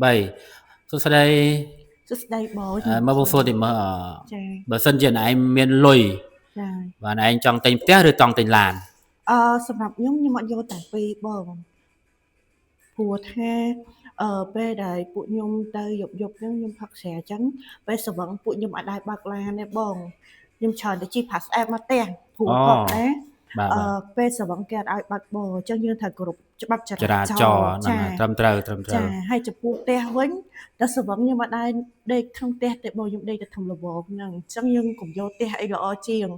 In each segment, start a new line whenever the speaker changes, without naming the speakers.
3សួស្តី
សួស្តីបង
អឺមកបងសួរតិចមើលអឺ
ចា
បើសិនជាអ្នកឯងមានលុយ
ចា
បាទឯងចង់ទិញផ្ទះឬចង់ទិញឡាន
សម្រាប់ខ្ញុំខ្ញុំអត់យកតែពីរបងព្រោះថាពេលដែលពួកខ្ញុំទៅយប់យប់ហ្នឹងខ្ញុំផឹកស្រាអញ្ចឹងពេលស្រវឹងពួកខ្ញុំអត់ដែរបើកឡានទេបងខ្ញុំច្រើនតែជិះ PassApp មកផ្ទះព្រោះ
អូ
ផឹកណា
បាទ
អឺ
បាទ
ពេលស្រវឹងគេអត់ឲ្យបើកបរអញ្ចឹងយើងត្រូវគោរពច្បាប់ច
ចរា
រាច
ចរ
រណ៍
ណ៍ហ្នឹង
ចា
ហើយត្រឹមត្រូវត្រឹមត្
ចា
ត្រូវ
ហើយចំពោះផ្ទះវិញដល់ស្រវឹងខ្ញុំអត់ដែរដេកក្នុងផ្ទះទេបងខ្ញុំដេកតែក្នុងរបងហ្នឹងអញ្ចឹងយើងកុំយកផ្ទះអីល្អជាង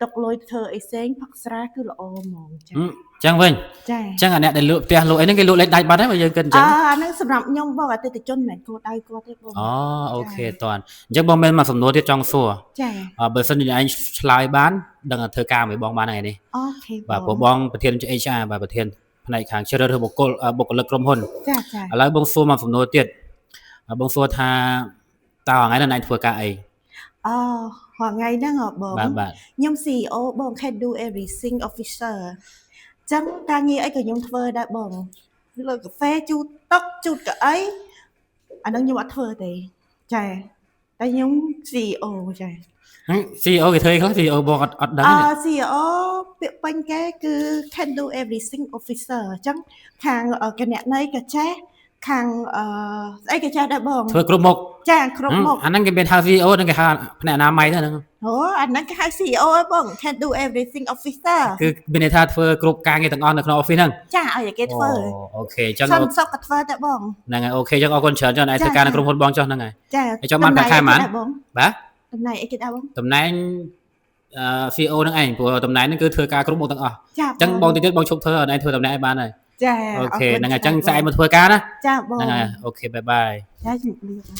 ទុកលុយធ្វើអីផ្សេងផឹកស្រាគឺល្អហ្មងចា
ហឹមអញ្ចឹងវិញ
ចា
អញ្ចឹងអាអ្នកដែលលក់ផ្ទះលក់អីហ្នឹងគេលក់លេខដាច់បាត់ហើយបើយើងគិតអញ្ចឹង
អាហ្នឹងសម្រាប់ខ្ញុំបងអតិថិជនមិនមែនគោលដៅគាត់ទេបង
អូ OK តន់អញ្ចឹងបងមានមួយសំណួរទៀតចង់សួរ
ចា
បើសិនជាអ្នកឯងឆ្លើយបានដឹងថាធ្វើការមួយបងបានថ្ងៃនេះ
OK
បាទព្រោះបងប្រធាន HR បាទប្រធានផ្នែកខាងជ្រើសរើសបុគ្គលបុគ្គលិកក្រុមហ៊ុន
ចាចា
ឥឡូវបងសួរមួយសំណួរទៀតបងសួរថាតើថ្ងៃនេះអ្នកឯងធ្វើការអី
អូរាល់ថ្ងៃហ្នឹងហ៎បង
បាទបាទ
ខ្ញុំ CEO បង can do everything officer អញ្ចឹងការងារអីក៏ខ្ញុំធ្វើដែរបងលើកាហ្វេជូតតុជូតកៅអីអាហ្នឹងខ្ញុំអត់ធ្វើទេចាតែខ្ញុំ CEO ចា
ហឹម CEO គេធ្វើអីខ្លះ CEO បងអត់អត់ដឹង
អឺ
ទេ
CEO ពាក្យពេញគេគឺ can do everything officer អញ្ចឹងខាងគណនេយ្យក៏ចេះខាងស្អីក៏ចេះដែរបង
ធ្វើគ្រប់មុខ
ចាគ្រប់មុខ
អាហ្នឹងគេមានហៅ CEO ហ្នឹងគេហៅផ្នែកអនាម័យទៅហ្នឹង
អូអាហ្នឹងគេហៅ CEO ហ៎បង can do everything officer
គឺមានន័យថាធ្វើគ្រប់ការងារទាំងអស់នៅក្នុង office ហ្នឹង
ចាឲ្យតែគេធ្វើ
អូ OK អញ្ចឹង
សន្តិសុខក៏ធ្វើដែរបង
ហ្នឹងហើយ OK អញ្ចឹងអរគុណច្រើនចុះឯងធ្វើការនៅក្រុមហ៊ុនបងចុះហ្នឹងហើយ
ចា
ហើយចង់បានប្រាក់ខែប៉ុន្មាន
តំណែងអីគេដែរបង
បាទ
តំណែងអីគេដែរបង
តំណែងអឺ CEO ហ្នឹងឯងព្រោះតំណែងហ្នឹងគឺធ្វើការគ្រប់មុខទាំងអស់
ចា
អញ្ចឹងបងតិចទៀតបងឈប់ធ្វើឲ្យឯងធ្វើតំណែងឲ្យបានហើយ
ចា
OK
អរគុណ
ហ្នឹងហើយអញ្ចឹង
ច្រើន
ស្អែកមកធ្វើការណា
ចាបង
ហ្នឹងហើយ OK bye bye
ចាជំរាបលាបង